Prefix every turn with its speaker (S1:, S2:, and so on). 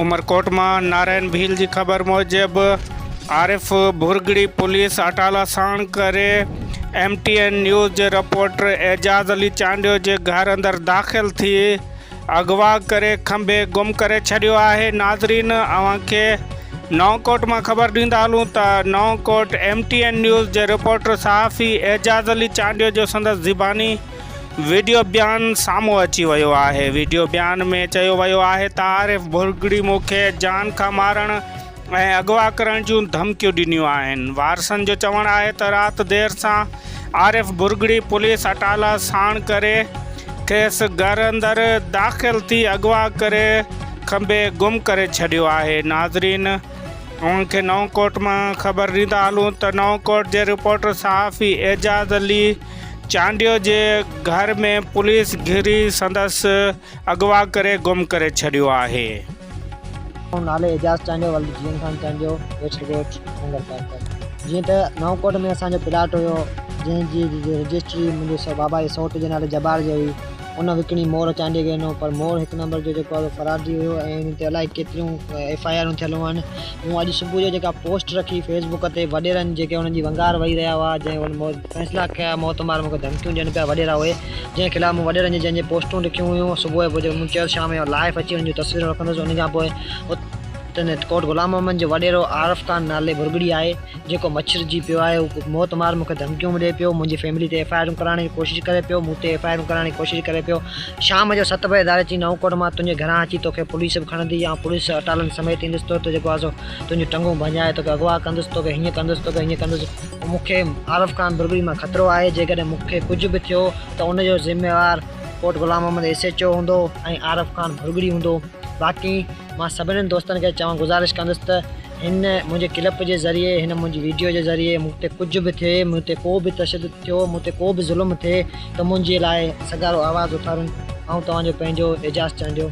S1: عمرڪوٽ مان نارائڻ ڀيل جي خبر موجب عارف ڀرڳڙي پوليس اٽالا ساڻ ڪري ايم ٽي اين نيوز جي رپورٽر اعجاز علي چانڊيو جي گهر اندر داخل ٿي اغوا ڪري کنڀي گم ڪري ڇڏيو آهي ناظرين اوهان کي نئون ڪوٽ مان خبر ڏيندا هلون ته نئون ڪوٽ ايم ٽي اين نيوز جي رپورٽر صحافي اعجاز علي چانڊيو جو سندس زباني وڊيو بيان سامهون اچي ويو آهي. وڊيو بيان ۾ چيو ويو آهي ته عارف ڀرڳڙي مون کي جان کان مارڻ ۽ اغوا ڪرڻ جون ڌمڪيون ڏنيون آهن. وارثن جو چوڻ آهي ته رات دير سان عارف ڀرڳڙي پوليس اٽالا ساڻ ڪري کيس گهر اندر داخل ٿي اغوا ڪري کنڀي گم ڪري ڇڏيو آهي. ناظرين اوهان کي نئون ڪوٽ مان خبر ڏيندا هلون ته نئون ڪوٽ جي رپورٽر صحافي اعجاز علي چانڊيو جي گهر ۾ پوليس گهري سندس اغوا ڪري گم ڪري ڇڏيو آهي.
S2: نالي اعجاز چانڊيو ولد جيئن خان چانڊيو ويٺل ڳوٺ ننگر پارڪر جيئن ته نئون ڪوٽ ۾ اسان جو پلاٽ هيو جنهن جي رجسٽري منهنجي بابا جي سئوٽ جي نالي جبار جي هئي ان وڪڻي مور چانڊيي کي ڏنو پر مور هڪ نمبر جو جيڪو آهي سو فراڊي هيو ۽ ان تي الائي ڪيتريون ايف I آرون ٿيل هئن مون اڄ صبح جو جيڪا پوسٽ رکي فيس بڪ تي وڏيرن جيڪي انهن جي ونگار وهي رهيا هئا جنهن ان فيصلا ڪيا موت مار مونکي ڌمڪيون ڏين پيا وڏيرا اهي جنهن خلاف مون وڏيرن جي جنهن جي پوسٽون لکيون هيون صبح جو مون چيو شام جو لائف اچي انهن جون تصويرون رکندس ان کان پوء اتي ڪوٽ غلام محمد جو وڏيرو عارف خان نالي ڀرڳڙي آهي جيڪو مڇرجي پيو آهي هو موت مار مون کي ڌمڪيون به ڏئي پيو منهنجي فيملي تي ايف I آرون ڪرائڻ جي ڪوشش ڪري پيو مون تي ايف I آرون ڪرائڻ جي ڪوشش ڪري پيو شام جو ست بجي ڌاري چي نئون ڪوٽ مان تنهنجي گهران اچي توکي پوليس به کڻندي آئون پوليس اٽالن سميت ايندس تو تي جيڪو آهي سو تنهنجون ٽنگون ڀڃائي توکي اغوا ڪندس توکي هيئن ڪندس توکي هيئن ڪندس مون کي عارف خان برگڙي مان خطرو آهي جيڪڏهن مون کي ڪجهه به ٿيو ته ان جو ذميوار Kot Ghulam Muhammad S H O هوندو ۽ عارف خان ڀرڳڙي هوندو باقي مان سڀني دوستن کي چوان گذارش ڪندس ته هن منهنجي ڪلپ جي ذريعي هن منهنجي ويڊيو جي ذريعي مون تي ڪجهه به ٿئي مون تي ڪو به تشدد ٿيو مون تي ڪو به ظلم ٿئي ته منهنجي لاء سگهارو آواز اٿارن آئون توهان جو پنهنجو اعجاز چانڊيو.